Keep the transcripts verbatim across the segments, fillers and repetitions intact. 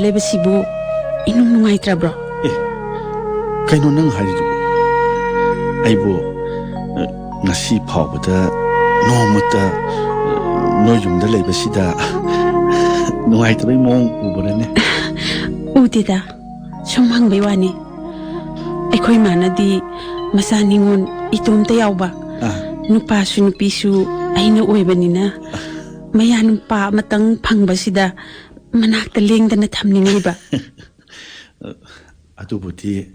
ꯂꯩꯕꯁꯤꯕꯨ ꯏꯅꯨꯡ ꯅꯨꯡꯉꯥꯏꯇ꯭ꯔꯕ꯭ꯔꯣ? ꯑꯦ, ꯀꯩꯅꯣ ꯅꯪ ꯍꯥꯏꯔꯤꯗꯨꯕꯨ? ꯑꯩꯕꯨ, ꯑ, ꯉꯁꯤ ꯐꯥꯎꯕꯗ ꯅꯣꯡꯃꯇ, ꯑ, ꯅꯣꯏ ꯌꯨꯝꯗ ꯂꯩꯕꯁꯤꯗ ꯅꯨꯡꯉꯥꯏꯇꯕꯩ ꯃꯑꯣꯡ ꯎꯕ꯭ꯔꯅꯦ? ꯎꯗꯦꯗ, ꯁꯨꯝ ꯍꯪꯕꯩ ꯋꯥꯅꯤ꯫ ꯑꯩꯈꯣꯏ ꯃꯥꯅꯗꯤ ꯃꯆꯥ ꯅꯤꯉꯣꯜ ꯏꯇꯣꯝꯇ ꯌꯥꯎꯕ, ꯑꯥ꯫ ꯅꯨꯄꯥꯁꯨ ꯅꯨꯄꯤꯁꯨ ꯑꯩꯅ ꯑꯣꯏꯕꯅꯤꯅ, ꯃꯌꯥ ꯅꯨꯄꯥ ꯑꯃꯇꯪ ꯐꯪꯕꯁꯤꯗ ꯃꯅꯥꯛꯇ ꯂꯦꯡꯗꯅ ꯊꯝꯅꯤꯡꯂꯤꯕ꯫ ꯑꯗꯨꯕꯨꯗꯤ,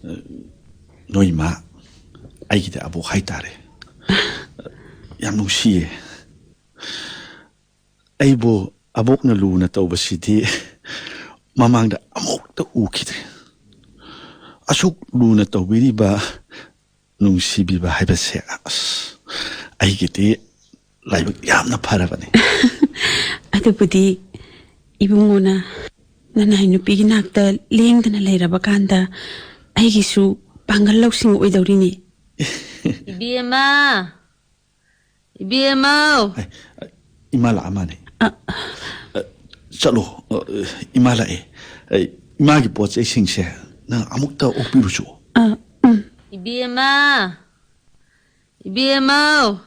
ꯑ, ꯅꯣꯏ ꯏꯃꯥ, ꯑꯩꯒꯤꯗꯤ ꯑꯕꯣꯛ ꯍꯥꯏꯇꯥꯔꯦ꯫ ꯌꯥꯝ ꯅꯨꯡꯁꯤꯌꯦ꯫ ꯑꯩꯕꯨ ꯑꯕꯣꯛꯅ ꯂꯨꯅ ꯇꯧꯕꯁꯤꯗꯤ ꯃꯃꯥꯡꯗ ꯑꯃꯨꯛꯇ ꯎꯈꯤꯗ꯭ꯔꯤ꯫ ꯑꯁꯨꯛ ꯂꯨꯅ ꯇꯧꯕꯤꯔꯤꯕ, ꯅꯨꯡꯁꯤꯕꯤꯕ ꯍꯥꯏꯕꯁꯦ, ꯑꯁ, ꯑꯩꯒꯤꯗꯤ ꯂꯥꯏꯕꯛ ꯌꯥꯝꯅ ꯐꯔꯕꯅꯤ꯫ ꯑꯗꯨꯕꯨꯗꯤ ꯏꯕꯨꯡꯉꯣꯅ ꯅꯅꯥꯏ ꯅꯨꯄꯤꯒꯤ ꯅꯥꯛꯇ ꯂꯦꯡꯗꯅ ꯂꯩꯔꯕ ꯀꯥꯟꯗ ꯑꯩꯒꯤꯁꯨ ꯄꯥꯡꯒꯜ ꯂꯧꯁꯤꯡ ꯑꯣꯏꯗꯧꯔꯤꯅꯤ꯫ ꯏꯕꯦꯝꯃ! ꯏꯕꯦꯝꯃꯧ! ꯑꯦ, ꯏꯃꯥ ꯂꯥꯛꯑ ꯃꯥꯅꯦ꯫ ꯑ꯫ ꯑ, ꯆꯠꯂꯣ꯫ ꯑ, ꯏꯃꯥ ꯂꯥꯛꯑꯦ꯫ ꯑ, ꯏꯃꯥꯒꯤ ꯄꯣꯠ ꯆꯩꯁꯤꯡꯁꯦ ꯅꯪ ꯑꯃꯨꯛꯇ ꯑꯣꯛꯄꯤꯔꯨꯆꯣ꯫ ꯑ, ꯎꯝ꯫ ꯏꯕꯦꯝꯃ! ꯏꯕꯦꯝꯃꯧ!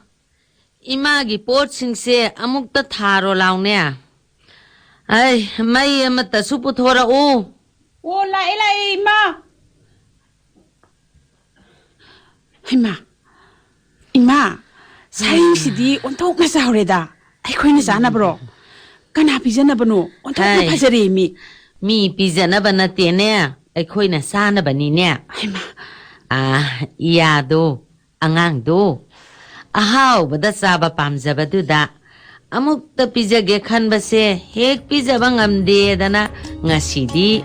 ꯏꯃꯥꯒꯤ ꯄꯣꯠꯁꯤꯡꯁꯦ ꯑꯃꯨꯛꯇ ꯊꯥꯔꯣ ꯂꯥꯎꯅꯦ꯫ ꯑꯩ, ꯃꯩ ꯑꯃꯠꯇꯁꯨ ꯄꯨꯊꯣꯔꯛꯎ꯫ ꯑꯣ, ꯂꯥꯛꯑꯦ, ꯂꯥꯛꯑꯦ, ꯏꯃꯥ꯫ ꯍꯩꯃꯥ, ꯏꯃꯥ, ꯁꯥꯍꯤꯡꯁꯤꯗꯤ ꯑꯣꯟꯊꯣꯛꯅ ꯆꯥꯎꯔꯦꯗ꯫ ꯑꯩꯈꯣꯏꯅ ꯆꯥꯅꯕ꯭ꯔꯣ? ꯀꯅꯥ ꯄꯤꯖꯅꯕꯅꯣ? ꯑꯣꯟꯊꯣꯛꯅ ꯍꯩ꯫ ꯐꯖꯔꯦ ꯃꯤ꯫ ꯃꯤ ꯄꯤꯖꯅꯕ ꯅꯠꯇꯦꯅꯦ, ꯑꯩꯈꯣꯏꯅ ꯆꯥꯅꯕꯅꯤꯅꯦ꯫ ꯍꯩꯃꯥ꯫ ꯑꯥ, ꯏꯌꯥꯗꯣ, ꯑꯉꯥꯡꯗꯣ, ꯑꯍꯥꯎꯕꯗ ꯆꯥꯕ ꯄꯥꯝꯖꯕꯗꯨꯗ ꯑꯃꯨꯛꯇ ꯄꯤꯖꯒꯦ ꯈꯟꯕꯁꯦ ꯍꯦꯛ ꯄꯤꯖꯕ ꯉꯝꯗꯦꯗꯅ ꯉꯁꯤꯗꯤ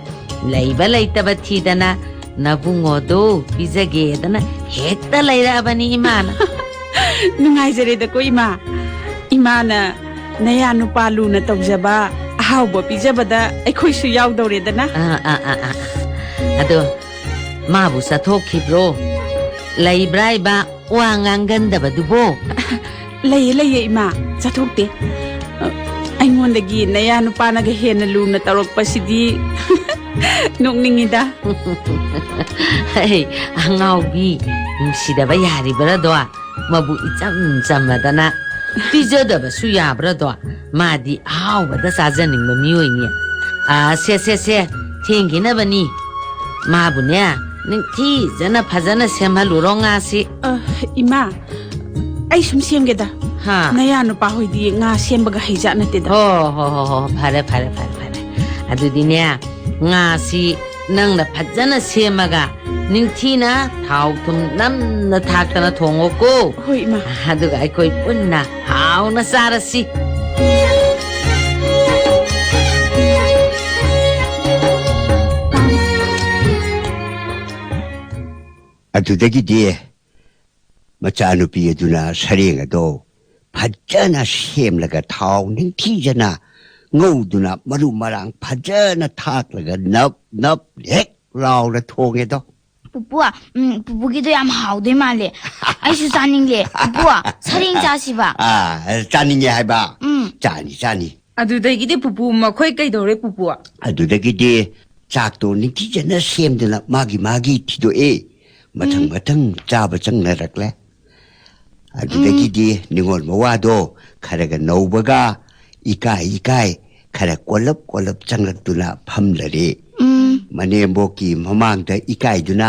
ꯂꯩꯕ ꯂꯩꯇꯕ ꯊꯤꯗꯅ ꯅꯕꯨꯡꯉꯣꯗꯣ ꯄꯤꯖꯒꯦꯗꯅ ꯍꯦꯛꯇ ꯂꯩꯔꯛꯑꯕꯅꯤ ꯏꯃꯥꯅ꯫ ꯅꯨꯡꯉꯥꯏꯖꯔꯦꯗꯀꯣ ꯏꯃꯥ꯫ ꯏꯃꯥꯅ ꯅꯌꯥ ꯅꯨꯄꯥ ꯂꯨꯅ ꯇꯧꯖꯕ ꯑꯍꯥꯎꯕ ꯄꯤꯖꯕꯗ ꯑꯩꯈꯣꯏꯁꯨ ꯌꯥꯎꯗꯧꯔꯦꯗꯅ꯫ ꯑꯥ, ꯑꯥ, ꯑꯥ, ꯑꯥ, ꯑꯥ꯫ ꯑꯗꯣ ꯃꯥꯕꯨ ꯆꯠꯊꯣꯛꯈꯤꯕ꯭ꯔꯣ? ꯂꯩꯕ꯭ꯔꯥ ꯏꯕ ꯋꯥ ꯉꯥꯡꯒꯟꯗꯕꯗꯨꯕꯣ? ꯂꯩꯌꯦ, ꯂꯩꯌꯦ, ꯏꯃꯥ꯫ ꯆꯠꯊꯣꯛꯇꯦ꯫ ꯑ, ꯑꯩꯉꯣꯟꯗꯒꯤ ꯅꯌꯥ ꯅꯨꯄꯥꯅꯒ ꯍꯦꯟꯅ ꯂꯨꯅ ꯇꯧꯔꯛꯄꯁꯤꯗꯤ ꯅꯣꯛꯅꯤꯡꯉꯤꯗ꯫ ꯍꯩ, ꯑꯉꯥꯎꯕꯤ, ꯅꯨꯡꯁꯤꯗꯕ ꯌꯥꯔꯤꯕ꯭ꯔꯥꯗꯣ? ꯃꯕꯨ ꯏꯆꯝ ꯆꯝꯃꯗꯅ ꯄꯤꯖꯗꯕꯁꯨ ꯌꯥꯕ꯭ꯔꯥꯗꯣ? ꯃꯥꯗꯤ ꯑꯍꯥꯎꯕꯗ ꯆꯥꯖꯅꯤꯡꯕ ꯃꯤꯑꯣꯏꯅꯤ꯫ ꯑꯥ, ꯁꯦ, ꯁꯦ, ꯁꯦ, ꯊꯦꯡꯈꯤꯅꯕꯅꯤ꯫ ꯃꯥꯕꯨꯅꯦ, ꯅꯤꯡꯊꯤꯖꯅ ꯐꯖꯅ ꯁꯦꯝꯍꯜꯂꯨꯔꯣ ꯉꯥꯁꯤ꯫ ꯑ, ꯏꯃꯥ, ꯑꯩ ꯁꯨꯝ ꯁꯦꯝꯒꯦꯗ꯫ ꯍꯥ? ꯅꯌꯥ ꯅꯨꯄꯥ ꯍꯣꯏꯗꯤ ꯉꯥ ꯁꯦꯝꯕꯒ ꯍꯩꯖꯥꯠ ꯅꯠꯇꯦꯗ꯫ ꯍꯣ, ꯍꯣ, ꯍꯣ, ꯍꯣ, ꯐꯔꯦ, ꯐꯔꯦ, ꯐꯔꯦ, ꯐꯔꯦ꯫ ꯑꯗꯨꯗꯤꯅꯦ, ꯉꯥꯁꯤ ꯅꯪꯅ ꯐꯖꯅ ꯁꯦꯝꯃꯒ ꯅꯤꯡꯊꯤꯅ ꯊꯥꯎ ꯊꯨꯝ ꯅꯝꯅ ꯊꯥꯛꯇꯅ ꯊꯣꯡꯉꯣꯀꯣ꯫ ꯍꯣꯏ, ꯏꯃꯥ꯫ ꯑꯗꯨꯒ ꯑꯩꯈꯣꯏ ꯄꯨꯟꯅ ꯍꯥꯎꯅ ꯆꯥꯔꯁꯤ꯫ ꯑꯗꯨꯗꯒꯤꯗꯤ ꯃꯆꯥꯅꯨꯄꯤ ꯑꯗꯨꯅ ꯁꯔꯦꯡ ꯑꯗꯣ ꯐꯖꯅ ꯁꯦꯝꯂꯒ ꯊꯥꯎ ꯅꯤꯡꯊꯤꯖꯅ ꯉꯧꯗꯨꯅ ꯃꯔꯨ ꯃꯔꯥꯡ ꯐꯖꯅ ꯊꯥꯛꯂꯒ ꯅꯞ ꯅꯞ ꯍꯦꯛ ꯂꯥꯎꯅ ꯊꯣꯡꯉꯦꯗꯣ꯫ ꯄꯨꯄꯨ, ꯎꯝ, ꯄꯨꯄꯨꯒꯤꯗꯣ ꯌꯥꯝ ꯍꯥꯎꯗꯣꯏ ꯃꯥꯜꯂꯦ꯫ ꯑꯩꯁꯨ ꯆꯥꯅꯤꯡꯂꯦ꯫ ꯄꯨꯄꯨ, ꯁꯔꯦꯡ ꯆꯥꯁꯤꯕ꯫ ꯑꯥ, ꯆꯥꯅꯤꯡꯉꯦ ꯍꯥꯏꯕ? ꯎꯝ꯫ ꯆꯥꯅꯤ, ꯆꯥꯅꯤ꯫ ꯑꯗꯨꯗꯒꯤꯗꯤ ꯄꯨꯄꯨ, ꯃꯈꯣꯏ ꯀꯩꯗꯧꯔꯦ, ꯄꯨꯄꯨ? ꯑꯗꯨꯗꯒꯤꯗꯤ ꯆꯥꯛꯇꯣ ꯅꯤꯡꯊꯤꯖꯅ ꯁꯦꯝꯗꯨꯅ ꯃꯥꯒꯤ ꯃꯥꯒꯤ ꯊꯤꯗꯣꯛꯑꯦ꯫ ꯃꯊꯪ ꯎꯝ꯫ ꯃꯊꯪ ꯆꯥꯕ ꯆꯪꯅꯔꯛꯂꯦ꯫ ꯑꯗꯨꯗꯒꯤꯗꯤ ꯎꯝ꯫ ꯅꯤꯉꯣꯜ ꯃꯋꯥꯗꯣ ꯈꯔꯒ ꯅꯧꯕꯒ ꯏꯀꯥꯏ ꯏꯀꯥꯏ ꯈꯔ ꯀꯣꯜꯂꯞ ꯀꯣꯜꯂꯞ ꯆꯪꯂꯛꯇꯨꯅ ꯐꯝꯂꯔꯦ꯫ ꯎꯝ꯫ ꯃꯅꯦꯝꯕꯣꯛꯀꯤ ꯃꯃꯥꯡꯗ ꯏꯀꯥꯏꯗꯨꯅ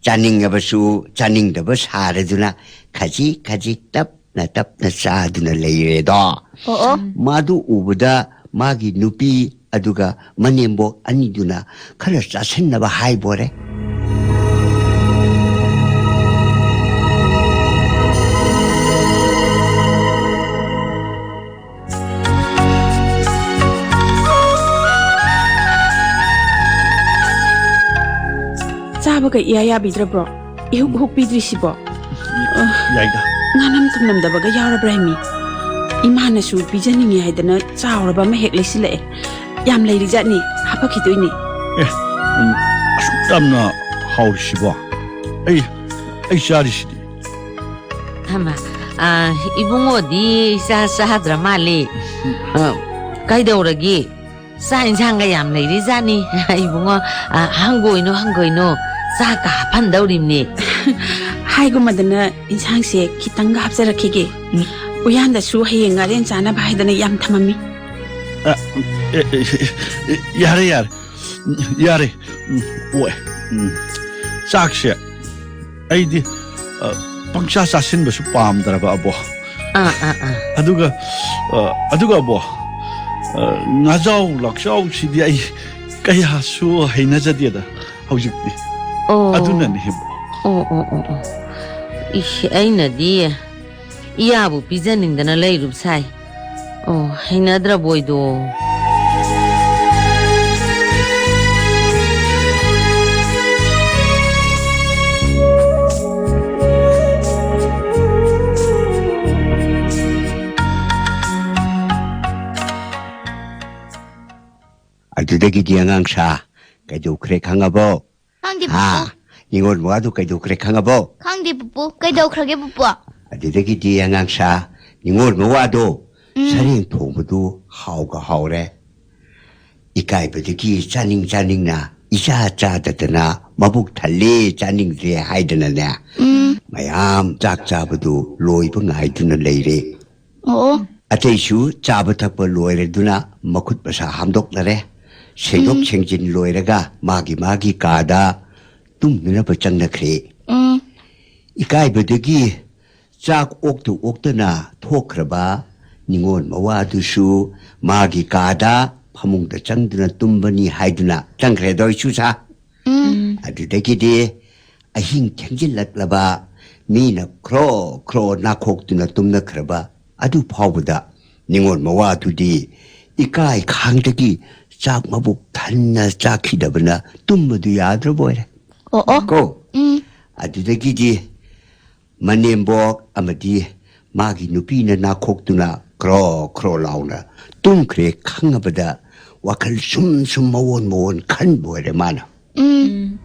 ꯆꯥꯅꯤꯡꯉꯕꯁꯨ ꯆꯥꯅꯤꯡꯗꯕ ꯁꯥꯔꯗꯨꯅ ꯈꯖꯤꯛ ꯈꯖꯤꯛ ꯇꯞꯅ ꯇꯞꯅ ꯆꯥꯗꯨꯅ ꯂꯩꯔꯦꯗꯣ꯫ ꯑꯣ, ꯑꯣ꯫ ꯃꯥꯗꯨ ꯎꯕꯗ ꯃꯥꯒꯤ ꯅꯨꯄꯤ ꯑꯗꯨꯒ ꯃꯅꯦꯝꯕꯣꯛ ꯑꯅꯤꯗꯨꯅ ꯈꯔ ꯆꯥꯁꯤꯟꯅꯕ ꯍꯥꯏꯕꯣꯔꯦ꯫ ꯆꯥꯕꯒ ꯏꯌꯥ ꯌꯥꯕꯤꯗ꯭ꯔꯕ꯭ꯔꯣ? ꯏꯍꯨꯛ ꯍꯨꯛ ꯄꯤꯗ꯭ꯔꯤꯁꯤꯕꯣ? ꯌꯥꯏꯗ꯫ ꯉꯥꯅꯝ ꯊꯨꯝꯂꯝꯗꯕꯒ ꯌꯥꯎꯔꯕ꯭ꯔꯥ ꯍꯥꯏꯃꯤ? ꯏꯃꯥꯅꯁꯨ ꯄꯤꯖꯅꯤꯡꯉꯤ ꯍꯥꯏꯗꯅ ꯆꯥꯎꯔꯕ ꯑꯃ ꯍꯦꯛ ꯂꯩꯁꯤꯜꯂꯛꯑꯦ꯫ ꯌꯥꯝ ꯂꯩꯔꯤꯖꯥꯠꯅꯤ, ꯍꯥꯄꯛꯈꯤꯗꯣꯏꯅꯤ꯫ ꯑꯦ, ꯎꯝ, ꯑꯁꯨꯛ ꯌꯥꯝꯅ ꯍꯥꯎꯔꯤꯁꯤꯕꯣ? ꯑꯩ, ꯑꯩ ꯆꯥꯔꯤꯁꯤꯗꯤ꯫ ꯍꯩꯃꯥ, ꯑ, ꯏꯕꯨꯡꯉꯣꯗꯤ ꯆꯥ ꯆꯥꯗ꯭ꯔ ꯃꯥꯜꯂꯦ꯫ ꯑ, ꯀꯩꯗꯧꯔꯒꯦ? ꯆꯥꯛ ꯏꯟꯁꯥꯡꯒ ꯌꯥꯝ ꯂꯩꯔꯤꯖꯥꯠꯅꯤ꯫ ꯏꯕꯨꯡꯉꯣ, ꯑ, ꯍꯪꯒꯣꯏꯅꯨ, ꯍꯪꯒꯣꯏꯅꯨ꯫ ꯆꯥꯛꯀ ꯍꯥꯞꯐꯟꯗꯧꯔꯤꯕꯅꯦ꯫ ꯍꯥꯏꯒꯨꯝꯃꯗꯅ ꯏꯟꯁꯥꯡꯁꯦ ꯈꯤꯇꯪꯒ ꯍꯥꯞꯆꯔꯛꯈꯤꯒꯦ꯫ ꯎꯌꯥꯟꯗꯁꯨ ꯍꯌꯦꯡ ꯉꯥꯔꯦꯟ ꯆꯥꯅꯕ ꯍꯥꯏꯗꯅ ꯌꯥꯝ ꯊꯝꯃꯝꯃꯤ꯫ ꯑ, ꯑꯦ, ꯑꯦ, ꯑꯦ, ꯌꯥꯔꯦ, ꯌꯥꯔꯦ꯫ ꯌꯥꯔꯦ꯫ ꯎꯝ, ꯑꯣꯏ꯫ ꯎꯝ꯫ ꯆꯥꯛꯁꯦ ꯑꯩꯗꯤ, ꯑ, ꯄꯪꯆꯥ ꯆꯥꯁꯤꯟꯕꯁꯨ ꯄꯥꯝꯗ꯭ꯔꯕ, ꯑꯕꯣ꯫ ꯑꯥ, ꯑꯥ, ꯑꯥ꯫ ꯑꯗꯨꯒ, ꯑ, ꯑꯗꯨꯒ, ꯑꯕꯣ, ꯑ, ꯉꯥꯖꯥꯎ ꯂꯥꯛꯆꯥꯎꯁꯤꯗꯤ ꯑꯩ ꯀꯌꯥꯁꯨ ꯍꯩꯅꯖꯗꯦꯗ ꯍꯧꯖꯤꯛꯇꯤ꯫ ꯑꯣ꯫ ꯑꯗꯨꯅꯅꯤ, ꯏꯕꯣ꯫ ꯑꯣ, ꯑꯣ, ꯑꯣ, ꯑꯣ꯫ ꯏꯁ, ꯑꯩꯅꯗꯤ ꯏꯌꯥꯕꯨ ꯄꯤꯖꯅꯤꯡꯗꯅ ꯂꯩꯔꯨꯕ ꯁꯥꯏ꯫ ꯑꯣ, ꯍꯩꯅꯗ꯭ꯔꯕꯣꯏꯗꯣ? ꯑꯗꯨꯗꯒꯤꯗꯤ ꯑꯉꯥꯡꯁꯥ ꯀꯩꯗꯧꯈ꯭ꯔꯦ ꯈꯪꯉꯕꯣ? ꯈꯪꯗꯦ, ꯍꯥ? ꯄꯨꯄꯨ꯫ ꯅꯤꯉꯣꯜ ꯃꯋꯥꯗꯨ ꯀꯩꯗꯧꯈ꯭ꯔꯦ ꯈꯪꯉꯕꯣ? ꯈꯪꯗꯦ, ꯄꯨꯄꯨ꯫ ꯀꯩꯗꯧꯈ꯭ꯔꯒꯦ, ꯄꯨꯄꯨ? ꯑꯗꯨꯗꯒꯤꯗꯤ ꯑꯉꯥꯡꯁꯥ, ꯅꯤꯉꯣꯜ ꯃꯋꯥꯗꯣ ꯎꯝ꯫ ꯁꯔꯦꯡ ꯊꯣꯡꯕꯗꯨ ꯍꯥꯎꯒ ꯍꯥꯎꯔꯦ꯫ ꯏꯀꯥꯏꯕꯗꯒꯤ ꯆꯥꯅꯤꯡ ꯆꯥꯅꯤꯡꯅ ꯏꯆꯥ ꯆꯥꯗꯗꯅ ꯃꯕꯨꯛ ꯊꯜꯂꯦ, ꯆꯥꯅꯤꯡꯗ꯭ꯔꯦ ꯍꯥꯏꯗꯅꯅꯦ, ꯎꯝ꯫ ꯃꯌꯥꯝ ꯆꯥꯛ ꯆꯥꯕꯗꯨ ꯂꯣꯏꯕ ꯉꯥꯏꯗꯨꯅ ꯂꯩꯔꯦ꯫ ꯑꯣ꯫ ꯑꯇꯩꯁꯨ ꯆꯥꯕ ꯊꯛꯄ ꯂꯣꯏꯔꯗꯨꯅ ꯃꯈꯨꯠ ꯃꯁꯥ ꯍꯥꯝꯗꯣꯛꯅꯔꯦ꯫ ꯁꯦꯡꯗꯣꯛ ꯎꯝ꯫ ꯁꯦꯡꯖꯤꯟ ꯂꯣꯏꯔꯒ ꯃꯥꯒꯤ ꯃꯥꯒꯤ ꯀꯥꯗ ꯇꯨꯝꯅꯅꯕ ꯆꯪꯅꯈ꯭ꯔꯦ꯫ ꯎꯝ꯫ ꯏꯀꯥꯏꯕꯗꯒꯤ ꯆꯥꯛ ꯑꯣꯛꯇ ꯑꯣꯛꯇꯅ ꯊꯣꯛꯈ꯭ꯔꯕ ꯅꯤꯉꯣꯜ ꯃꯋꯥꯗꯨꯁꯨ ꯃꯥꯒꯤ ꯀꯥꯗ ꯐꯃꯨꯡꯗ ꯆꯪꯗꯨꯅ ꯇꯨꯝꯕꯅꯤ ꯍꯥꯏꯗꯨꯅ ꯆꯪꯈ꯭ꯔꯦꯗꯣ, ꯏꯁꯨꯁꯥ꯫ ꯎꯝ꯫ ꯑꯗꯨꯗꯒꯤꯗꯤ ꯑꯍꯤꯡ ꯊꯦꯡꯖꯤꯜꯂꯛꯂꯕ, ꯃꯤꯅ ꯈ꯭ꯔꯣ ꯈ꯭ꯔꯣ ꯅꯥꯈꯣꯛꯇꯨꯅ ꯇꯨꯝꯅꯈ꯭ꯔꯕ ꯑꯗꯨ ꯐꯥꯎꯕꯗ ꯅꯤꯉꯣꯜ ꯃꯋꯥꯗꯨꯗꯤ ꯏꯀꯥꯏ ꯈꯥꯡꯗꯒꯤ ꯆꯥꯛ ꯃꯕꯨꯛ ꯊꯟꯅ ꯆꯥꯈꯤꯗꯕꯅ ꯇꯨꯝꯕꯗꯨ ꯌꯥꯗ꯭ꯔꯕ ꯑꯣꯏꯔꯦ꯫ ꯑꯣ, ꯑꯣ꯫ ꯀꯣ? ꯎꯝ꯫ ꯑꯗꯨꯗꯒꯤꯗꯤ ꯃꯅꯦꯝꯕꯣꯛ ꯑꯃꯗꯤ ꯃꯥꯒꯤ ꯅꯨꯄꯤꯅ ꯅꯥꯈꯣꯛꯇꯨꯅ ꯈ꯭ꯔꯣ ꯈ꯭ꯔꯣ ꯂꯥꯎꯅ ꯇꯨꯝꯈ꯭ꯔꯦ ꯈꯪꯉꯕꯗ ꯋꯥꯈꯜ ꯁꯨꯝ ꯁꯨꯝ ꯃꯑꯣꯟ ꯃꯑꯣꯟ ꯈꯟꯕ ꯑꯣꯏꯔꯦ ꯃꯥꯅ꯫ ꯎꯝ꯫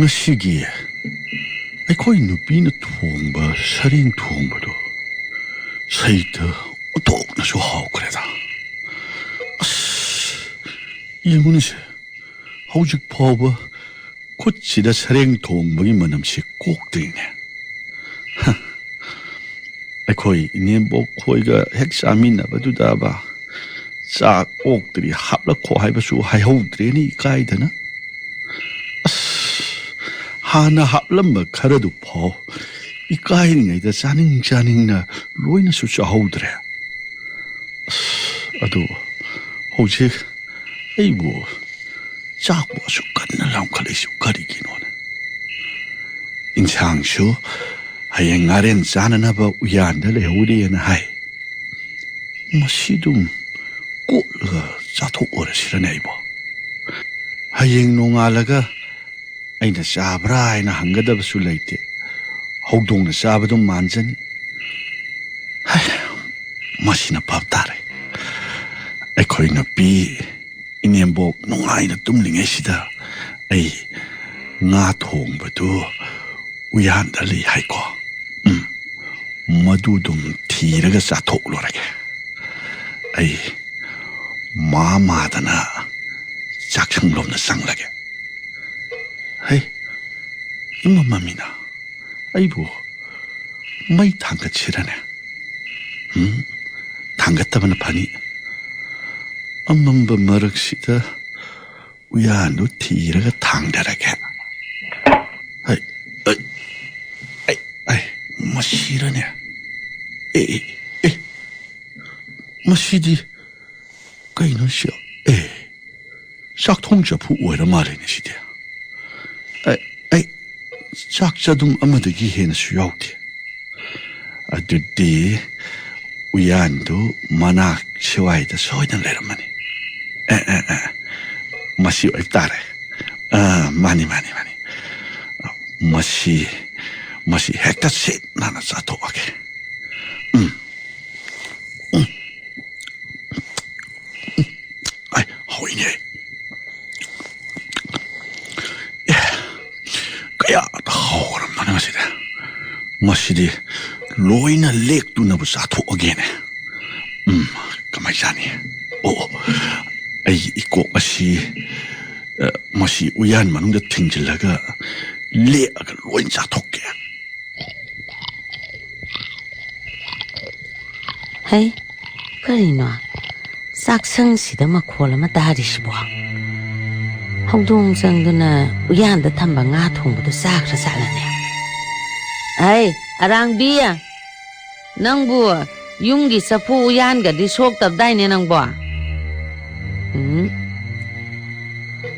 ꯉꯁꯤꯒꯤ ꯑꯩꯈꯣꯏ ꯅꯨꯄꯤꯅ ꯊꯣꯡꯕ ꯁꯔꯦꯡ ꯊꯣꯡꯕꯗꯣ ꯁꯩꯇ ꯑꯣꯟꯊꯣꯛꯅꯁꯨ ꯍꯥꯎꯈ꯭ꯔꯦꯗ꯫ ꯑꯁ, ꯌꯦꯡꯉꯨꯅꯦꯁꯦ, ꯍꯧꯖꯤꯛ ꯐꯥꯎꯕ ꯈꯨꯠꯁꯤꯗ ꯁꯔꯦꯡ ꯊꯣꯡꯕꯒꯤ ꯃꯅꯝꯁꯤ ꯀꯣꯛꯇ꯭ꯔꯤꯅꯦ꯫ ꯍ, ꯑꯩꯈꯣꯏ ꯏꯅꯦꯝꯕꯣꯛ ꯈꯣꯏꯒ ꯍꯦꯛ ꯆꯥꯃꯤꯟꯅꯕꯗꯨꯗꯕ ꯆꯥꯛ ꯑꯣꯛꯇ꯭ꯔꯤ ꯍꯥꯞꯂꯛꯈꯣ ꯍꯥꯏꯕꯁꯨ ꯍꯥꯏꯍꯧꯗ꯭ꯔꯦꯅꯦ ꯏꯀꯥꯏꯗꯅ꯫ ꯑꯁ, ꯍꯥꯟꯅ ꯍꯥꯞꯂꯝꯕ ꯈꯔꯗꯨ ꯐꯥꯎ ꯏꯀꯥꯏꯔꯤꯉꯩꯗ ꯆꯥꯅꯤꯡ ꯆꯥꯅꯤꯡꯅ ꯂꯣꯏꯅꯁꯨ ꯆꯥꯍꯧꯗ꯭ꯔꯦ꯫ ꯑꯁ, ꯑꯗꯨ ꯍꯧꯖꯤꯛ ꯑꯩꯕꯨ ꯆꯥꯛꯄꯨ ꯑꯁꯨꯛ ꯀꯟꯅ ꯂꯥꯝꯈꯠꯂꯛꯏꯁꯤꯕꯨ ꯀꯔꯤꯒꯤꯅꯣꯅꯦ? ꯏꯟꯁꯥꯡꯁꯨ ꯍꯌꯦꯡ ꯉꯥꯔꯦꯟ ꯆꯥꯅꯅꯕ ꯎꯌꯥꯟꯗ ꯂꯩꯍꯧꯔꯦꯅ ꯍꯥꯏ꯫ ꯃꯁꯤꯗꯨꯝ ꯀꯣꯠꯂꯒ ꯆꯥꯊꯣꯛꯎꯔꯁꯤꯔꯅꯦ ꯑꯩꯕꯣ? ꯍꯌꯦꯡ ꯅꯣꯡꯉꯥꯜꯂꯒ ꯑꯩꯅ ꯆꯥꯕ꯭ꯔꯥ ꯍꯥꯏꯅ ꯍꯪꯒꯗꯕꯁꯨ ꯂꯩꯇꯦ꯫ ꯍꯧꯗꯣꯡꯅ ꯆꯥꯕꯗꯨꯝ ꯃꯥꯟꯖꯅꯤ꯫ ꯍꯥꯏ, ꯃꯁꯤꯅ ꯐꯕ ꯇꯥꯔꯦ꯫ ꯑꯩꯈꯣꯏ ꯅꯨꯄꯤ ꯏꯅꯦꯝꯕꯣꯛ ꯅꯨꯡꯉꯥꯏꯅ ꯇꯨꯝꯂꯤꯉꯩꯁꯤꯗ ꯑꯩ ꯉꯥ ꯊꯣꯡꯕꯗꯨ ꯎꯌꯥꯟꯗ ꯂꯩ ꯍꯥꯏꯀꯣ꯫ ꯎꯝ, ꯃꯗꯨꯗꯨꯝ ꯊꯤꯔꯒ ꯆꯥꯊꯣꯛꯂꯨꯔꯒꯦ꯫ ꯑꯩ ꯃꯥ ꯃꯥꯗꯅ ꯆꯥꯛꯁꯪꯂꯣꯝꯗ ꯆꯪꯂꯒꯦ꯫ ꯍꯩ, ꯏꯃꯝ ꯃꯝꯃꯤꯅ꯫ ꯑꯩꯕꯨ ꯃꯩ ꯊꯥꯡꯒꯠꯁꯤꯔꯅꯦ? ꯎꯝ, ꯊꯥꯡꯒꯠꯇꯕꯅ ꯐꯅꯤ꯫ ꯑꯃꯝꯕ ꯃꯔꯛꯁꯤꯗ ꯎꯌꯥꯟꯗꯨ ꯊꯤꯔꯒ ꯊꯥꯡꯗꯔꯒꯦ꯫ ꯍꯩ, ꯑꯩ, ꯑꯩ, ꯑꯩ, ꯃꯁꯤꯔꯅꯦ? ꯑꯦ, ꯑꯦ, ꯑꯦ, ꯃꯁꯤꯗꯤ ꯀꯩꯅꯣ ꯁꯤ? ꯑꯦ, ꯆꯥꯛꯊꯣꯡ ꯆꯐꯨ ꯑꯣꯏꯔ ꯃꯥꯜꯂꯦꯅꯦ ꯁꯤꯗꯤ꯫ ꯑꯩ, ꯑꯩ, ꯆꯥꯛ ꯆꯗꯨꯝ ꯑꯃꯗꯒꯤ ꯍꯦꯟꯅꯁꯨ ꯌꯥꯎꯗꯦ꯫ ꯑꯗꯨꯗꯤ ꯎꯌꯥꯟꯗꯨ ꯃꯅꯥꯛ ꯁꯤꯋꯥꯏꯗ ꯁꯣꯏꯗꯅ ꯂꯩꯔꯝꯃꯅꯤ꯫ ꯑꯦ, ꯑꯦ, ꯑꯦ, ꯃꯁꯤ ꯑꯣꯏꯕ ꯇꯥꯔꯦ꯫ ꯑꯥ, ꯃꯥꯅꯤ, ꯃꯥꯅꯤ, ꯃꯥꯅꯤ꯫ ꯃꯁꯤ, ꯃꯁꯤ ꯍꯦꯛꯇ ꯁꯤꯠ ꯅꯥꯟꯅ ꯆꯥꯊꯣꯛꯑꯒꯦ꯫ ꯎꯝ꯫ ꯎꯝ꯫ ꯎꯝ꯫ ꯑꯩ, ꯍꯥꯎꯏꯅꯦ꯫ ꯑꯦ, ꯀꯌꯥꯗ ꯍꯥꯎꯔꯝꯕꯅꯣ ꯉꯁꯤꯗꯤ꯫ ꯃꯁꯤꯗꯤ ꯂꯣꯏꯅ ꯂꯦꯛꯇꯨꯅꯕꯨ ꯆꯥꯊꯣꯛꯑꯒꯦꯅꯦ꯫ ꯎꯝ, ꯀꯃꯥꯏ ꯆꯥꯅꯤ? ꯑꯣ, ꯑꯩꯒꯤ ꯏꯀꯣꯛ ꯑꯁꯤ, ꯑ, ꯃꯁꯤ ꯎꯌꯥꯟ ꯃꯅꯨꯡꯗ ꯊꯤꯡꯖꯤꯜꯂꯒ ꯂꯦꯛꯑꯒ ꯂꯣꯏ ꯆꯥꯊꯣꯛꯀꯦ꯫ ꯍꯩ, ꯀꯔꯤꯅꯣ? ꯆꯥꯛꯁꯪꯁꯤꯗ ꯃꯈꯣꯜ ꯑꯃ ꯇꯥꯔꯤꯁꯤꯕꯣ? ꯍꯧꯗꯣꯡ ꯆꯪꯗꯨꯅ ꯎꯌꯥꯟꯗ ꯊꯝꯕ ꯉꯥ ꯊꯣꯡꯕꯗꯣ ꯆꯥꯈ꯭ꯔ ꯖꯥꯠꯂꯅꯦ? ꯍꯩ, ꯑꯔꯥꯡꯕꯤ! ꯅꯪꯕꯨ ꯌꯨꯝꯒꯤ ꯆꯐꯨ ꯎꯌꯥꯟꯒꯗꯤ ꯁꯣꯛꯇꯕꯗꯥꯏꯅꯦ ꯅꯪꯕꯣ? ꯎꯝ꯫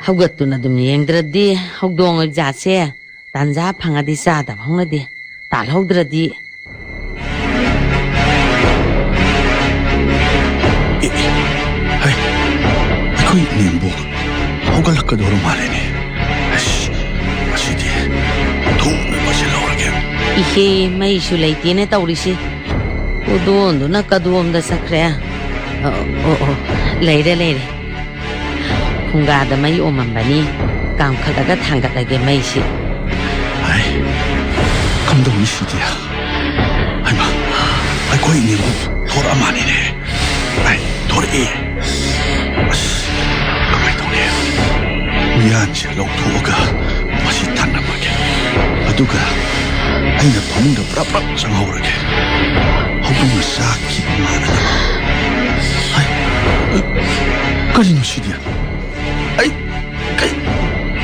ꯍꯧꯒꯠꯇꯨꯅ ꯑꯗꯨꯝ ꯌꯦꯡꯗ꯭ꯔꯗꯤ ꯍꯧꯗꯣꯡ ꯑꯣꯏꯕ ꯖꯥꯠꯁꯦ ꯇꯥꯟꯖꯥ ꯐꯪꯉꯗꯤ ꯆꯥꯗꯕ ꯍꯧꯅꯗꯦ꯫ ꯇꯥꯜꯍꯧꯗ꯭ꯔꯗꯤ꯫ ꯑꯦ, ꯑꯦ, ꯍꯩ, ꯑꯩꯈꯣꯏ ꯏꯅꯦꯝꯕꯣꯛ ꯍꯧꯒꯠꯂꯛꯀꯗꯧꯔ ꯃꯥꯜꯂꯦꯅꯦ꯫ ꯑꯁ, ꯉꯁꯤꯗꯤ ꯊꯨꯅ ꯂꯣꯏꯁꯤꯜꯍꯧꯔꯒꯦ꯫ ꯏꯍꯦ, ꯃꯩꯁꯨ ꯂꯩꯇꯦꯅꯦ ꯇꯧꯔꯤꯁꯤ꯫ ꯄꯨꯗꯣꯟꯗꯨꯅ ꯀꯗꯣꯝꯗ ꯆꯠꯈ꯭ꯔꯦ? ꯑꯣ, ꯑꯣ, ꯑꯣ, ꯂꯩꯔꯦ, ꯂꯩꯔꯦ꯫ ꯐꯨꯡꯒꯥꯗ ꯃꯩ ꯑꯣꯝꯃꯝꯕꯅꯤ꯫ ꯀꯥꯝꯈꯠꯂꯒ ꯊꯥꯡꯒꯠꯂꯒꯦ ꯃꯩꯁꯤ꯫ ꯍꯥꯏ, ꯀꯝꯗꯧꯅꯤ ꯁꯤꯗꯤ? ꯍꯩꯃꯥ, ꯑꯩꯈꯣꯏ ꯏꯅꯦꯕꯨ ꯊꯣꯔꯛꯑ ꯃꯥꯜꯂꯦꯅꯦ꯫ ꯍꯥꯏ, ꯊꯣꯔꯛꯑꯦ꯫ ꯑꯁ, ꯀꯃꯥꯏ ꯇꯧꯅꯤ? ꯎꯌꯥꯟꯁꯦ ꯂꯧꯊꯣꯛꯑꯒ ꯃꯁꯤ ꯊꯝꯂꯝꯃꯒꯦ꯫ ꯑꯗꯨꯒ ꯑꯩꯅ ꯐꯃꯨꯡꯗ ꯄ꯭ꯔꯞ ꯄ꯭ꯔꯞ ꯆꯪꯍꯧꯔꯒꯦ꯫ ꯍꯧꯗꯣꯡꯅ ꯆꯥꯈꯤꯕ ꯃꯥꯜꯂꯦ꯫ ꯍꯥꯏ, ꯀꯔꯤꯅꯣ ꯁꯤꯗꯤ? ꯑꯩ, ꯀꯩ,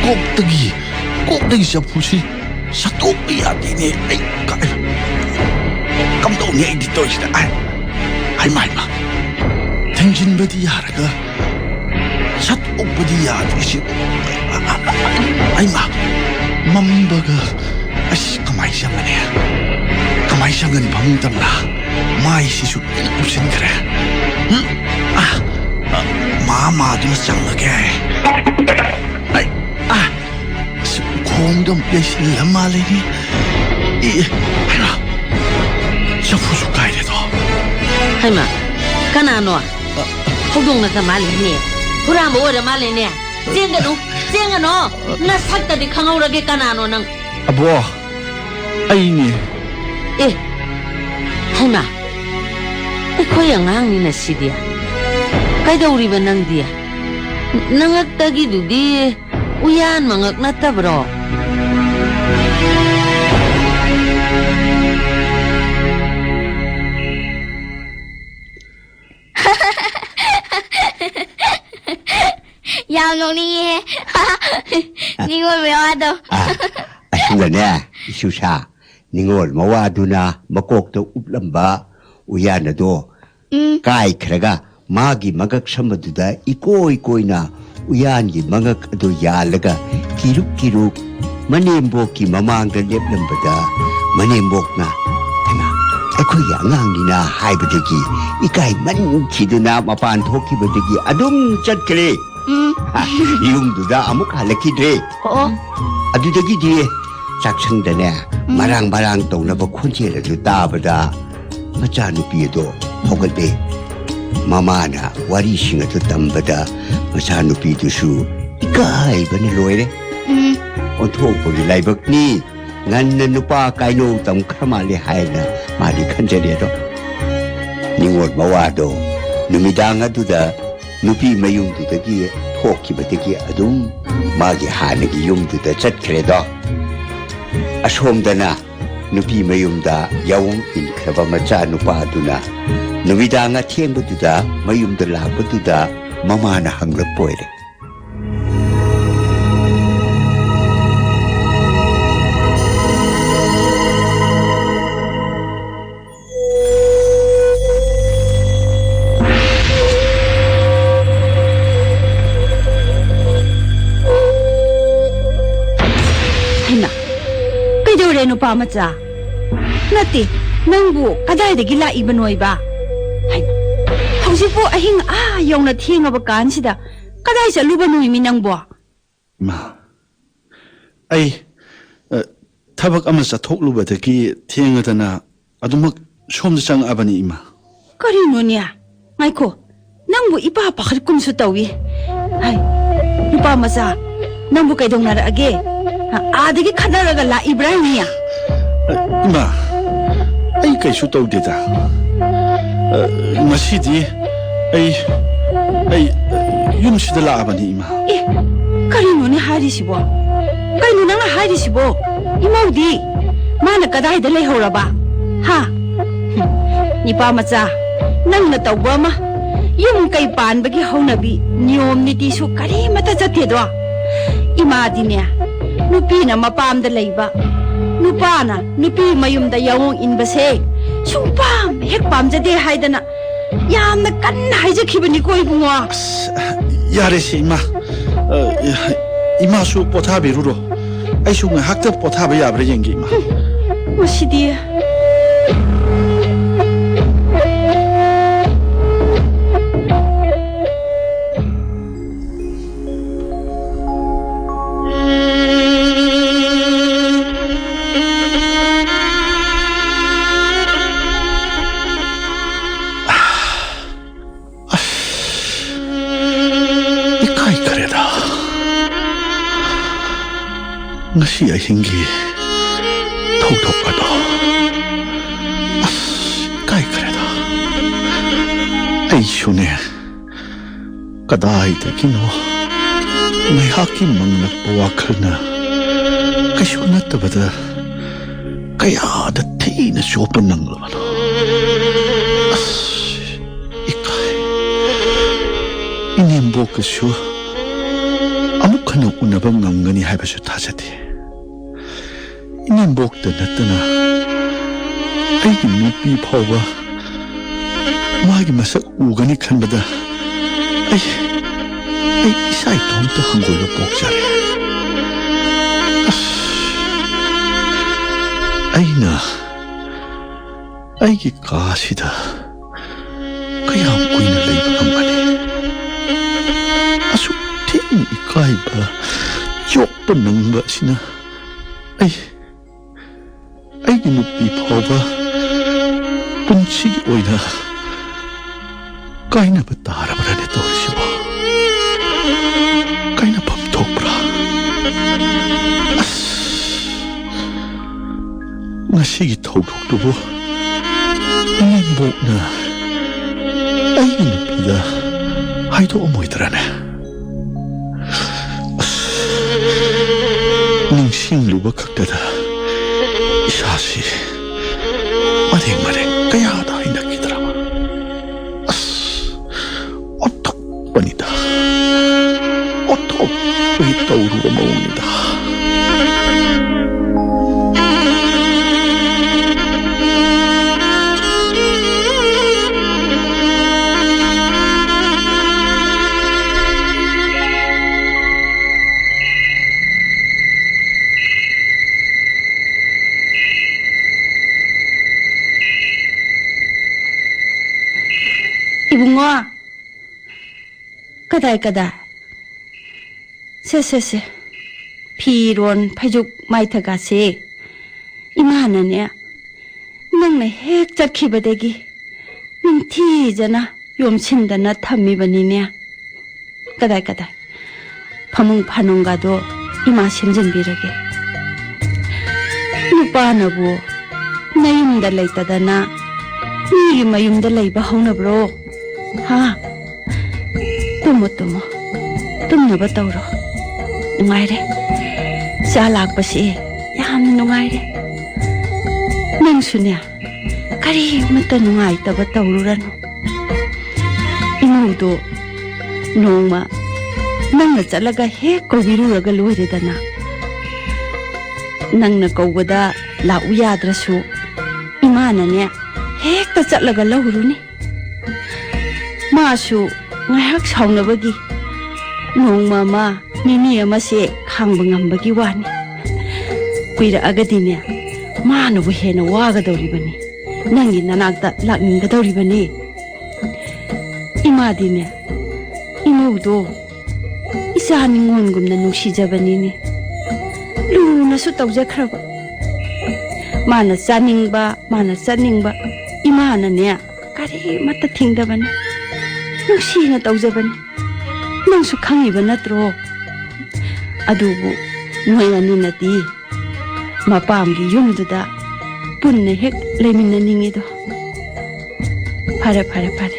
ꯀꯣꯛꯇꯒꯤ, ꯀꯣꯛꯇꯒꯤ ꯆꯐꯨꯁꯤ ꯁꯠꯇꯣꯛꯄ ꯌꯥꯗꯦꯅꯦ꯫ ꯑꯩ ꯀꯥꯏ-, ꯀꯝꯗꯧꯅꯤ ꯑꯩꯗꯤ ꯇꯧꯔꯤꯁꯤꯅ? ꯑꯥꯏ, ꯍꯩꯃꯥ, ꯍꯩꯃꯥ꯫ ꯊꯤꯡꯖꯤꯟꯕꯗꯤ ꯌꯥꯔꯒ ꯁꯠꯇꯣꯛꯄꯗꯤ ꯌꯥꯗ꯭ꯔꯤꯁꯤꯕꯨ꯫ ꯍꯩꯃꯥ, ꯃꯝꯕꯒ꯫ ꯑꯁ, ꯀꯃꯥꯏ ꯆꯪꯒꯅꯤ? ꯀꯃꯥꯏ ꯆꯪꯒꯅꯤ ꯐꯃꯨꯡ ꯇꯝꯅ? ꯃꯥꯏꯁꯤꯁꯨ ꯂꯣꯏꯅ ꯀꯨꯞꯁꯤꯟꯈ꯭ꯔꯦ꯫ ꯎꯝ? ꯑꯥ, ꯑꯥ, ꯃꯥ ꯃꯥꯗꯨꯅ ꯆꯪꯉꯒꯦ꯫ ꯑꯩ, ꯑꯥ, ꯑꯁ, ꯈꯣꯡꯗ ꯑꯃꯨꯛ ꯌꯩꯁꯤꯜꯂ ꯃꯥꯜꯂꯦꯅꯦ꯫ ꯑꯦ, ꯍꯩꯃꯥ, ꯆꯐꯨꯁꯨ ꯀꯥꯏꯔꯦꯗꯣ꯫ ꯍꯩꯃꯥ, ꯀꯅꯥꯅꯣ? ꯍꯧꯗꯣꯡꯅ ꯀ ꯃꯥꯜꯂꯦꯅꯦ꯫ ꯍꯨꯔꯥꯟꯕ ꯑꯣꯏꯔ ꯃꯥꯜꯂꯦꯅꯦ꯫ ꯆꯦꯟꯒꯅꯨ, ꯆꯦꯟꯒꯅꯨ꯫ ꯅꯁꯛꯇꯗꯤ ꯈꯪꯍꯧꯔꯒꯦ ꯀꯅꯥꯅꯣ ꯅꯪ꯫ ꯑꯕꯣ, ꯑꯩꯅꯦ꯫ ꯑꯦ, ꯍꯩꯃꯥ, ꯑꯩꯈꯣꯏ ꯑꯉꯥꯡꯅꯤꯅ ꯁꯤꯗꯤ꯫ ꯀꯩꯗꯧꯔꯤꯕ ꯅꯪꯗꯤ? ꯅꯉꯛꯇꯒꯤꯗꯨꯗꯤ ꯎꯌꯥꯟ ꯃꯉꯛ ꯅꯠꯇꯕ꯭ꯔꯣ? ꯌꯥꯝ ꯅꯣꯛꯅꯤꯡꯉꯤꯍꯦ꯫ ꯅꯤꯡꯉꯣꯜ ꯃꯋꯥꯗꯣ꯫ ꯑꯥ, ꯑꯁꯤꯗꯅꯦ, ꯏꯁꯨꯁꯥ, ꯅꯤꯡꯉꯣꯜ ꯃꯋꯥꯗꯨꯅ ꯃꯀꯣꯛꯇ ꯎꯞꯂꯝꯕ ꯎꯌꯥꯟ ꯑꯗꯣ ꯎꯝ꯫ ꯀꯥꯏꯈ꯭ꯔꯒ ꯃꯥꯒꯤ ꯃꯉꯛ ꯁꯝꯕꯗꯨꯗ ꯏꯀꯣꯏ ꯀꯣꯏꯅ ꯎꯌꯥꯟꯒꯤ ꯃꯉꯛ ꯑꯗꯨ ꯌꯥꯜꯂꯒ ꯀꯤꯔꯨꯛ ꯀꯤꯔꯨꯛ ꯃꯅꯦꯝꯕꯣꯛꯀꯤ ꯃꯃꯥꯡꯗ ꯂꯦꯞꯂꯝꯕꯗ ꯃꯅꯦꯝꯕꯣꯛꯅ, "ꯍꯩꯃꯥ, ꯑꯩꯈꯣꯏꯒꯤ ꯑꯉꯥꯡꯅꯤꯅ" ꯍꯥꯏꯕꯗꯒꯤ ꯏꯀꯥꯏꯃꯟꯈꯤꯗꯨꯅ ꯃꯄꯥꯟ ꯊꯣꯛꯈꯤꯕꯗꯒꯤ ꯑꯗꯨꯝ ꯆꯠꯈ꯭ꯔꯦ꯫ ꯎꯝ꯫ ꯌꯨꯝꯗꯨꯗ ꯑꯃꯨꯛ ꯍꯜꯂꯛꯈꯤꯗ꯭ꯔꯦ꯫ ꯑꯣ꯫ ꯑꯗꯨꯗꯒꯤꯗꯤ ꯆꯥꯛꯁꯪꯗꯅꯦ, ꯎꯝ꯫ ꯃꯔꯥꯡ ꯃꯔꯥꯡ ꯇꯧꯅꯕ ꯈꯣꯟꯖꯦꯜ ꯑꯗꯨ ꯇꯥꯕꯗ ꯃꯆꯥꯅꯨꯄꯤ ꯑꯗꯣ ꯍꯧꯒꯠꯂꯦ꯫ ꯃꯃꯥꯅ ꯋꯥꯔꯤꯁꯤꯡ ꯑꯗꯨ ꯇꯝꯕꯗ ꯃꯆꯥꯅꯨꯄꯤꯗꯨꯁꯨ ꯏꯀꯥꯏꯕꯅ ꯂꯣꯏꯔꯦ꯫ ꯎꯝ꯫ "ꯑꯣꯟꯊꯣꯛꯄꯒꯤ ꯂꯥꯏꯕꯛꯅꯤ, ꯉꯟꯅ ꯅꯨꯄꯥ ꯀꯥꯏꯅꯧ ꯇꯝꯈ꯭ꯔ ꯃꯥꯜꯂꯦ" ꯍꯥꯏꯅ ꯃꯥꯗꯤ ꯈꯟꯖꯔꯦ꯫ ꯑꯗꯣ ꯅꯤꯡꯉꯣꯜ ꯃꯋꯥꯗꯣ ꯅꯨꯃꯤꯗꯥꯡ ꯑꯗꯨꯗ ꯅꯨꯄꯤ ꯃꯌꯨꯝꯗꯨꯗꯒꯤ ꯊꯣꯛꯈꯤꯕꯗꯒꯤ ꯑꯗꯨꯝ ꯃꯥꯒꯤ ꯍꯥꯟꯅꯒꯤ ꯌꯨꯝꯗꯨꯗ ꯆꯠꯈ꯭ꯔꯦꯗꯣ꯫ ꯑꯁꯣꯝꯗꯅ ꯅꯨꯄꯤ ꯃꯌꯨꯝꯗ ꯌꯥꯑꯣꯡ ꯏꯟꯈ꯭ꯔꯕ ꯃꯆꯥ ꯅꯨꯄꯥꯗꯨꯅ ꯅꯨꯃꯤꯗꯥꯡ ꯑꯊꯦꯡꯕꯗꯨꯗ ꯃꯌꯨꯝꯗ ꯂꯥꯛꯄꯗꯨꯗ ꯃꯃꯥꯅ ꯍꯪꯂꯛꯄ ꯑꯣꯏꯔꯦ꯫ ꯍꯩꯃꯥ, ꯀꯩꯗꯧꯔꯦ ꯅꯨꯄꯥ ꯃꯆꯥ? ꯅꯠꯇꯦ, ꯅꯪꯕꯨ ꯀꯗꯥꯏꯗꯒꯤ ꯂꯥꯛꯏꯕꯅꯣꯏꯕ? ꯍꯩꯃꯥ, ꯍꯧꯖꯤꯛꯄꯨ ꯑꯍꯤꯡ ꯑꯥ ꯌꯧꯅ ꯊꯦꯡꯉꯕ ꯀꯥꯟꯁꯤꯗ ꯀꯗꯥꯏ ꯆꯠꯂꯨꯕꯅꯣꯏꯃꯤ ꯅꯪꯕꯣ? ꯏꯃꯥ, ꯑꯩ, ꯑ, ꯊꯕꯛ ꯑꯃ ꯆꯠꯊꯣꯛꯂꯨꯕꯗꯒꯤ ꯊꯦꯡꯉꯗꯅ ꯑꯗꯨꯃꯛ ꯁꯣꯝꯗ ꯆꯪꯉꯛꯑꯕꯅꯤ, ꯏꯃꯥ꯫ ꯀꯔꯤꯅꯣꯅꯦ? ꯉꯥꯏꯈꯣ, ꯅꯪꯕꯨ ꯏꯄꯥ ꯄꯥꯈꯠꯀꯨꯝꯁꯨ ꯇꯧꯏ꯫ ꯍꯥꯏ, ꯅꯨꯄꯥ ꯃꯆꯥ, ꯅꯪꯕꯨ ꯀꯩꯗꯧꯅꯔꯛꯑꯒꯦ? ꯑꯥꯗꯒꯤ ꯈꯠꯅꯔꯒ ꯂꯥꯛꯏꯕ꯭ꯔꯥ ꯍꯥꯏꯅꯤ? ꯏꯃꯥ, ꯑꯩ ꯀꯩꯁꯨ ꯇꯧꯗꯦꯗ꯫ ꯑ, ꯉꯁꯤꯗꯤ ꯑꯩ, ꯑꯩ ꯌꯨꯝꯁꯤꯗ ꯂꯥꯛꯑꯕꯅꯤ, ꯏꯃꯥ꯫ ꯑꯦ, ꯀꯔꯤꯅꯣꯅꯦ ꯍꯥꯏꯔꯤꯁꯤꯕꯣ? ꯀꯩꯅꯣ ꯅꯪꯅ ꯍꯥꯏꯔꯤꯁꯤꯕꯣ? ꯏꯃꯧꯗꯤ ꯃꯥꯅ ꯀꯗꯥꯏꯗ ꯂꯩꯍꯧꯔꯕ? ꯍꯥ? ꯍꯨꯝ, ꯅꯤꯄꯥ ꯃꯆꯥ, ꯅꯪꯅ ꯇꯧꯕ ꯑꯃ, ꯌꯨꯝ ꯀꯩ ꯄꯥꯟꯕꯒꯤ ꯍꯧꯅꯕꯤ, ꯅꯤꯌꯣꯝ ꯅꯤꯇꯤꯁꯨ ꯀꯔꯤꯃꯠꯇ ꯆꯠꯇꯦꯗꯣ꯫ ꯏꯃꯥꯗꯤꯅꯦ, ꯅꯨꯄꯤꯅ ꯃꯄꯥꯝꯗ ꯂꯩꯕ, ꯅꯨꯄꯥꯅ ꯅꯨꯄꯤ ꯃꯌꯨꯝꯗ ꯌꯥꯑꯣꯡ ꯏꯟꯕꯁꯦ ꯁꯨꯡꯄꯥꯝ ꯍꯦꯛ ꯄꯥꯝꯖꯗꯦ ꯍꯥꯏꯗꯅ ꯌꯥꯝꯅ ꯀꯟꯅ ꯍꯥꯏꯖꯈꯤꯕꯅꯤꯀꯣ, ꯏꯕꯨꯡꯉꯣ꯫ ꯑꯁ, ꯌꯥꯔꯦꯁꯦ, ꯏꯃꯥ꯫ ꯑ, ꯏꯃꯥꯁꯨ ꯄꯣꯊꯥꯕꯤꯔꯨꯔꯣ꯫ ꯑꯩꯁꯨ ꯉꯥꯏꯍꯥꯛꯇ ꯄꯣꯊꯥꯕ ꯌꯥꯕ꯭ꯔꯥ ꯌꯦꯡꯒꯦ, ꯏꯃꯥ꯫ ꯃꯁꯤꯗꯤ꯫ ꯑꯁ, ꯏꯀꯥꯏꯈꯔꯦꯗ꯫ ꯉꯁꯤ ꯑꯍꯤꯡꯒꯤ ꯊꯧꯗꯣꯛ ꯑꯗꯣ꯫ ꯑꯁ, ꯏꯀꯥꯏꯈꯔꯦꯗ꯫ ꯑꯩꯁꯨꯅꯦ, ꯀꯗꯥꯏꯗꯒꯤꯅꯣ ꯉꯥꯏꯍꯥꯛꯀꯤ ꯃꯪꯂꯛꯄ ꯋꯥꯈꯜꯅ ꯀꯩꯁꯨ ꯅꯠꯇꯕꯗ ꯀꯌꯥꯗ ꯊꯤꯅ ꯆꯣꯞꯄ ꯅꯪꯂꯕꯅꯣ꯫ ꯑꯁ, ꯏꯀꯥꯏ꯫ ꯏꯅꯦꯝꯕꯣꯛꯀꯁꯨ ꯑꯃꯨꯛ ꯍꯟꯅ ꯎꯅꯕ ꯉꯝꯒꯅꯤ ꯍꯥꯏꯕꯁꯨ ꯊꯥꯖꯗꯦ꯫ ꯏꯅꯦꯝꯕꯣꯛꯇ ꯅꯠꯇꯅ ꯑꯩꯒꯤ ꯅꯨꯄꯤ ꯐꯥꯎꯕ ꯃꯥꯒꯤ ꯃꯁꯛ ꯎꯒꯅꯤ ꯈꯟꯕꯗ ꯑꯩ, ꯑꯩ ꯏꯁꯥ ꯏꯇꯣꯝꯇ ꯍꯪꯒꯣꯏꯕ ꯄꯣꯛꯆꯔꯦ꯫ ꯑꯁ, ꯑꯩꯅ ꯑꯩꯒꯤ ꯀꯥꯁꯤꯗ ꯀꯌꯥꯝ ꯀꯨꯏꯅ ꯂꯩꯕ ꯉꯝꯒꯅꯤ? ꯑꯁꯨꯛ ꯊꯤꯅ ꯏꯀꯥꯏꯕ, ꯆꯣꯞꯄ ꯅꯪꯕ ꯑꯁꯤꯅ ꯑꯩ, ꯑꯩꯒꯤ ꯅꯨꯄꯤ ꯐꯥꯎꯕ ꯄꯨꯟꯁꯤꯒꯤ ꯑꯣꯏꯅ ꯀꯥꯏꯅꯕ ꯇꯥꯔꯕ꯭ꯔꯅꯦ ꯇꯧꯔꯤꯁꯤꯕꯣ? ꯀꯥꯏꯅꯐꯝ ꯊꯣꯛꯄ꯭ꯔꯥ? ꯉꯁꯤꯒꯤ ꯊꯧꯗꯣꯛꯇꯨꯕꯨ ꯅꯦꯝꯕꯣꯛꯅ ꯑꯩꯒꯤ ꯅꯨꯄꯤꯗ ꯍꯥꯏꯗꯣꯛꯑꯝꯃꯣꯏꯗ꯭ꯔꯅꯦ? ꯑꯁ, ꯅꯤꯡꯁꯤꯡꯂꯨꯕ ꯈꯛꯇꯗ ꯏꯁꯥꯁꯤ ꯃꯔꯦꯡ ꯃꯔꯦꯡ ꯀꯌꯥꯗ ꯍꯩꯅꯈꯤꯗ꯭ꯔꯕ꯫ ꯑꯁ, ꯑꯣꯟꯊꯣꯛꯄꯅꯤꯗ, ꯑꯣꯟꯊꯣꯛꯄꯒꯤ ꯇꯧꯔꯨꯕ ꯃꯑꯣꯡꯅꯤꯗ꯫ ꯏꯕꯨꯡꯉꯣ, ꯀꯗꯥꯏ ꯀꯗꯥꯏ? ꯁꯦ, ꯁꯦ, ꯁꯦ, ꯐꯤꯔꯣꯟ, ꯐꯩꯖꯨꯞ, ꯃꯥꯏꯊꯒꯥꯁꯦ ꯏꯃꯥꯅꯅꯦ, ꯅꯪꯅ ꯍꯦꯛ ꯆꯠꯈꯤꯕꯗꯒꯤ ꯅꯤꯡꯊꯤꯖꯅ ꯌꯣꯝꯁꯤꯟꯗꯅ ꯊꯝꯃꯤꯕꯅꯤꯅꯦ꯫ ꯀꯗꯥꯏ ꯀꯗꯥꯏ? ꯐꯃꯨꯡ ꯐꯥꯅꯨꯡꯒꯗꯣ ꯏꯃꯥ ꯁꯦꯝꯖꯤꯟꯕꯤꯔꯒꯦ꯫ ꯅꯨꯄꯥꯅꯕꯨ ꯅꯌꯨꯝꯗ ꯂꯩꯇꯗꯅ ꯃꯤꯒꯤ ꯃꯌꯨꯝꯗ ꯂꯩꯕ ꯍꯧꯅꯕ꯭ꯔꯣ? ꯍꯥ? ꯇꯨꯝꯃꯣ, ꯇꯨꯝꯃꯣ꯫ ꯇꯨꯝꯅꯕ ꯇꯧꯔꯣ꯫ ꯅꯨꯡꯉꯥꯏꯔꯦ꯫ ꯆꯥ ꯂꯥꯛꯄꯁꯦ ꯌꯥꯝꯅ ꯅꯨꯡꯉꯥꯏꯔꯦ꯫ ꯅꯪꯁꯨꯅꯦ, ꯀꯔꯤꯃꯠꯇ ꯅꯨꯡꯉꯥꯏꯇꯕ ꯇꯧꯔꯨꯔꯅꯨ꯫ ꯏꯃꯧꯗꯣ ꯅꯣꯡꯃ ꯅꯪꯅ ꯆꯠꯂꯒ ꯍꯦꯛ ꯀꯧꯕꯤꯔꯨꯔꯒ ꯂꯣꯏꯔꯦꯗꯅ꯫ ꯅꯪꯅ ꯀꯧꯕꯗ ꯂꯥꯛꯎ ꯌꯥꯗ꯭ꯔꯁꯨ ꯏꯃꯥꯅꯅꯦ ꯍꯦꯛꯇ ꯆꯠꯂꯒ ꯂꯧꯔꯨꯅꯤ꯫ ꯃꯥꯁꯨ ꯉꯥꯏꯍꯥꯛ ꯁꯥꯎꯅꯕꯒꯤ ꯅꯣꯡꯃ ꯑꯃ ꯅꯤꯅꯤ ꯑꯃꯁꯦ ꯈꯥꯡꯕ ꯉꯝꯕꯒꯤ ꯋꯥꯅꯤ꯫ ꯀꯨꯏꯔꯛꯑꯒꯗꯤꯅꯦ, ꯃꯥꯅꯕꯨ ꯍꯦꯟꯅ ꯋꯥꯒꯗꯧꯔꯤꯕꯅꯤ, ꯅꯪꯒꯤ ꯅꯅꯥꯛꯇ ꯂꯥꯛꯅꯤꯡꯒꯗꯧꯔꯤꯕꯅꯤ꯫ ꯏꯃꯥꯗꯤꯅꯦ, ꯏꯃꯧꯗꯣ ꯏꯆꯥ ꯅꯤꯉꯣꯜꯒꯨꯝꯅ ꯅꯨꯡꯁꯤꯖꯕꯅꯤꯅꯦ꯫ ꯂꯨꯅꯁꯨ ꯇꯧꯖꯈ꯭ꯔꯕ꯫ ꯃꯥꯅ ꯆꯥꯅꯤꯡꯕ, ꯃꯥꯅ ꯆꯠꯅꯤꯡꯕ, ꯏꯃꯥꯅꯅꯦ ꯀꯔꯤꯃꯠꯇ ꯊꯤꯡꯗꯕꯅꯤ꯫ ꯅꯨꯡꯁꯤꯅ ꯇꯧꯖꯕꯅꯤ꯫ ꯅꯪꯁꯨ ꯈꯪꯉꯤꯕ ꯅꯠꯇ꯭ꯔꯣ? ꯑꯗꯨꯕꯨ ꯅꯣꯏ ꯑꯅꯤꯅꯗꯤ ꯃꯄꯥꯝꯒꯤ ꯌꯨꯝꯗꯨꯗ ꯄꯨꯟꯅ ꯍꯦꯛ ꯂꯩꯃꯤꯟꯅꯅꯤꯡꯉꯤꯗꯣ꯫ ꯐꯔꯦ, ꯐꯔꯦ, ꯐꯔꯦ꯫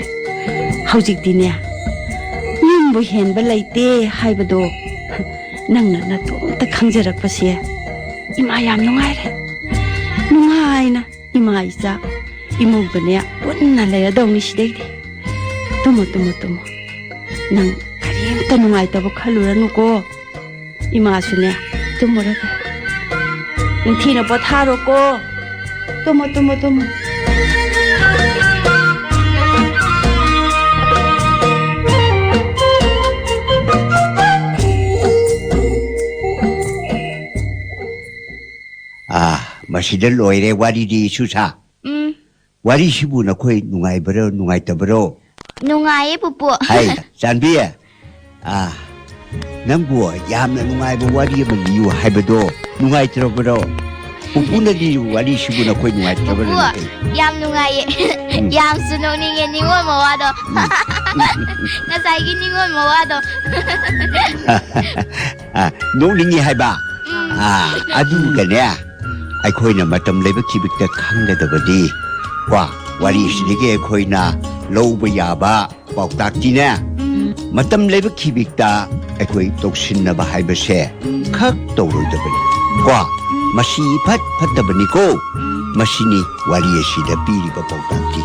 ꯍꯧꯖꯤꯛꯇꯤꯅꯦ, ꯌꯨꯝꯕꯨ ꯍꯦꯟꯕ ꯂꯩꯇꯦ ꯍꯥꯏꯕꯗꯣ ꯅꯪꯅ ꯅꯇꯣꯝꯇ ꯈꯪꯖꯔꯛꯄꯁꯦ ꯏꯃꯥ ꯌꯥꯝ ꯅꯨꯡꯉꯥꯏꯔꯦ꯫ ꯅꯨꯡꯉꯥꯏꯅ ꯏꯃꯥ ꯏꯆꯥ ꯏꯃꯧꯒꯅꯦ ꯄꯨꯟꯅ ꯂꯩꯔꯗꯧꯅꯤ ꯁꯤꯗꯩꯗꯤ꯫ ꯇꯨꯝꯃꯣ, ꯇꯨꯝꯃꯣ, ꯇꯨꯝꯃꯣ꯫ ꯅꯪ ꯀꯔꯤꯝꯇ ꯅꯨꯡꯉꯥꯏꯇꯕ ꯈꯜꯂꯨꯔꯅꯨꯀꯣ꯫ ꯏꯃꯥꯁꯨꯅꯦ, ꯇꯨꯝꯃꯨꯔꯒꯦ꯫ ꯅꯤꯡꯊꯤꯅ ꯄꯣꯊꯥꯔꯣꯀꯣ꯫ ꯇꯨꯝꯃꯣ, ꯇꯨꯝꯃꯣ, ꯇꯨꯝꯃꯣ꯫ ꯑꯥ, ꯃꯁꯤꯗ ꯂꯣꯏꯔꯦ ꯋꯥꯔꯤꯗꯤ, ꯁꯨꯁꯥ꯫ ꯎꯝ꯫ ꯋꯥꯔꯤꯁꯤꯕꯨ ꯅꯈꯣꯏ ꯅꯨꯡꯉꯥꯏꯕꯔꯣ, ꯅꯨꯡꯉꯥꯏꯇꯕꯔꯣ? ꯅꯨꯡꯉꯥꯏꯌꯦ, ꯄꯨꯄꯨ꯫ ꯍꯥꯏ, ꯆꯥꯟꯕꯤ, ꯑꯥ, ꯅꯪꯕꯨ ꯌꯥꯝꯅ ꯅꯨꯡꯉꯥꯏꯕ ꯋꯥꯔꯤ ꯑꯃ ꯂꯤꯌꯨ ꯍꯥꯏꯕꯗꯣ ꯅꯨꯡꯉꯥꯏꯇ꯭ꯔꯕꯔꯣ? ꯄꯨꯄꯨꯅ ꯂꯤꯌꯨ ꯋꯥꯔꯤꯁꯤꯕꯨ ꯅꯈꯣꯏ ꯅꯨꯡꯉꯥꯏꯇ꯭ꯔꯕꯔꯣ? ꯄꯨꯄꯨ, ꯅꯈꯣꯏ? ꯌꯥꯝ ꯅꯨꯡꯉꯥꯏꯌꯦ꯫ ꯎꯝ꯫ ꯌꯥꯝꯁꯨ ꯅꯣꯛꯅꯤꯡꯉꯦ ꯅꯤꯉꯣꯜ ꯃꯋꯥꯗꯣ꯫ ꯎꯝ꯫ ꯉꯁꯥꯏꯒꯤ ꯅꯤꯉꯣꯜ ꯃꯋꯥꯗꯣ꯫ ꯑꯥ, ꯅꯣꯛꯅꯤꯡꯉꯤ ꯍꯥꯏꯕ? ꯎꯝ꯫ ꯑꯥ, ꯑꯗꯨꯒꯅꯦ, ꯑꯩꯈꯣꯏꯅ ꯃꯇꯝ ꯂꯩꯕ ꯈꯤꯕꯤꯛꯇ ꯈꯪꯒꯗꯕꯗꯤ, ꯀꯣ, ꯋꯥꯔꯤꯁꯤꯗꯒꯤ ꯑꯩꯈꯣꯏꯅ ꯂꯧꯕ ꯌꯥꯕ ꯄꯥꯎꯇꯥꯛꯇꯤꯅꯦ, ꯎꯝ꯫ ꯃꯇꯝ ꯂꯩꯕ ꯈꯤꯕꯤꯛꯇ ꯑꯩꯈꯣꯏ ꯇꯧꯁꯤꯟꯅꯕ ꯍꯥꯏꯕꯁꯦ ꯈꯛ ꯇꯧꯔꯣꯏꯗꯕꯅꯤ, ꯀꯣ? ꯎꯝ꯫ ꯃꯁꯤ ꯏꯐꯠ ꯐꯠꯇꯕꯅꯤꯀꯣ꯫ ꯎꯝ꯫ ꯃꯁꯤꯅꯤ ꯋꯥꯔꯤ ꯑꯁꯤꯗ ꯄꯤꯔꯤꯕ ꯄꯥꯎꯇꯥꯛꯇꯤ꯫